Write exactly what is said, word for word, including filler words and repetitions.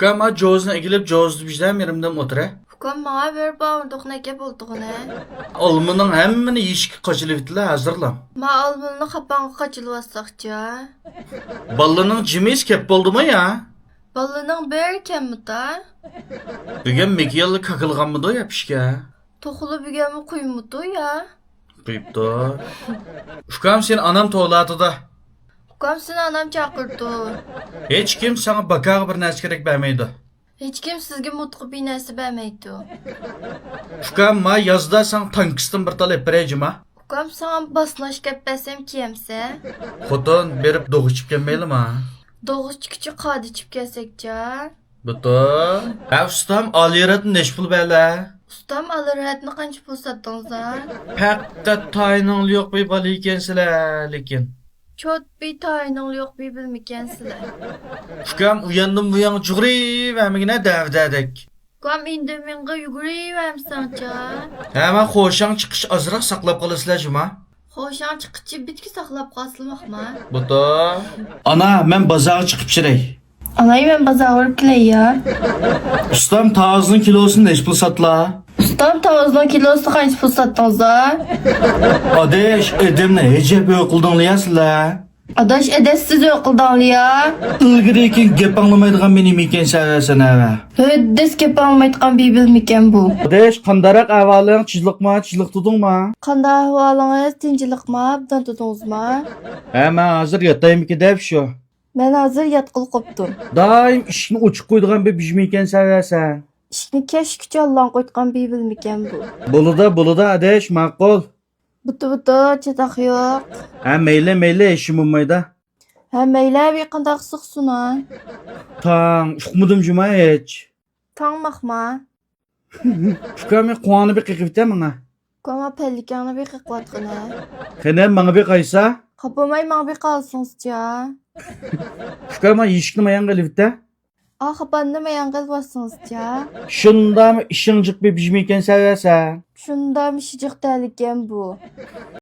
ئۇكام، ما جوزىنى ئەكېلىپ، جوزىدا بىزدەم يېرىمدەم ئولتۇرە. ئۇكام، ماڭا بېرىپ ئاۋۇندۇقنى ئەكەپ ئولتۇرغىنە. ئالمىنىڭ ھەممىنى يېيىشكە قاچىلىۋېتىلە، ھازىرلا. ما ئالمىنى خاپاڭغا قاچىلىۋاتساقچە. بالىنىڭ جىمىسى كەپ بولدىمۇ يا؟ بالىنىڭ بىرى كەممىتا؟ بۈگۈن مىكىيەللا كاكىلىغانمىدۇ يا پىشكە؟ توخۇلا بۈگۈنمۇ قۇيمىدۇ يا؟ قۇيۇپتۇ. ئۇكام، سېنى ئانام توۋلاتىدۇ. ئۇكام، سېنى ئانام چاقىرىدۇ. ھېچكىم ساڭا باكاغا بىر نەرسە كېرەك بەرمەيدۇ. ھېچكىم سىزگە مۇتقا بىر نەرسە بەرمەيدۇ. ئۇكام، ما يازدا ساڭا تانكىستىن بىر تال ئېلىپ بېرەي جۇما. ئۇكام، ساڭا باسناش كەپ بەرسەم كىيەمسەن؟ خوتۇن، بېرىپ دوغ ئىچىپ كەلمەيلىما؟ دوغ ئىچكۈچە قادا ئىچىپ كەلسەكچە. بۇتۇ. ھە، ئۇستام، ئالىرەتنى نەچچە پۇل بەرلە؟ ئۇستام، ئالىرەتنى قانچە پۇل ساتتىڭىزا؟ پەقەت تايىنىڭلا يوق بىر بالا ئىكەنسىلە، لېكىن. چوت بىر تايىنىڭلا يوق بىر بىلىمىكەنسىلە. ئۇكام، ئۇياندىن بۇيانغا جۇغۇرۇۋەرمىگىنە دەۋدەدەك. ئۇكام، ئىندىمىڭغا يۈگۈرۈۋەرمىسەڭچە. ھە، ما خوشاڭ چىقىش ئازراق ساقلاپ قالىسىلە جۇما. خوشاڭ چىققىچە بىتكە ساقلاپ قالسىلە ماخما. بۇتۇ. ئانا، مەن بازارغا چىقىپ چىرەي. ئاناي، مەن بازارغا بېرىپ كېلەي يا. ئۇستام، تاۋۇزنىڭ كىلوسىنى نەچچە پۇل ساتلا؟ ئۇستام، تاۋۇزنىڭ كىلوسىنى قانچە پۇل ساتتىڭىزا؟ ئاداش، ئادەمنى ئەجەب ھۆر قىلدىڭلىيا سىلەر. ئاداش، ئەدەپسىز ھۆر قىلدىڭلىيا. ئىلگىرى كېيىن گەپ ئاڭلىمايدىغان مېنى مىكەن سەۋەسەن ھەۋە. ھۆددەس گەپ ئاڭلىمايدىغان بىبىلمىكەن بۇ. ئاداش، قانداقراق ئەھۋالىڭ؟ تىنچلىقما؟ تىنچلىق تۇردۇڭما؟ قانداق ئەھۋالىڭىز؟ تىنچلىقما؟ ئوبدان تۇردىڭىزما؟ ھە، مەن ھازىر ياتايمىكى دەپ شۇ. مەن ھازىر ياتقىلى قوپتۇم. دائىم ئىشىكنى ئوچۇق قويىدىغان بىر بىژمىكەن سەۋەسەن. ئىشىكنى كەچكىچە ئاللاڭ قويىدىغان بىبىلمىكەن بۇ. بولىدۇ، بولىدۇ، ئاداش، ماقۇل. بۇتۇ، بۇتۇ، چاتاق يوق. ھە، مەيلى، مەيلى، ھېچنېمە بولمايدۇ. ھە، مەيلى، ھەبى قانداق سۇقسۇنا. تاڭ، ئۇقمىدىم جۇما ھېچ. تاڭ ماخما. ئۇكام، قۇڭاڭنى بىر قېقىۋېتە ماڭا. ئۇكام، پەللىكەڭنى بىر قېقىۋاتقىنە. قېنى، ماڭا بىر قايسا. خاپىماي ماڭا بىر قالسىڭىزچە. ئۇكام، يېشىكنى ماياڭغا ئېلىۋېتە. ئا، خاپاننى ماياڭغا ئېلىۋاتسىڭىزچە. شۇنداقمۇ ئىشىڭ جىق بىر بىژمىكەن سەۋەسەن. شۇنداقمۇ ئىشى جىق تەلىكەن بۇ.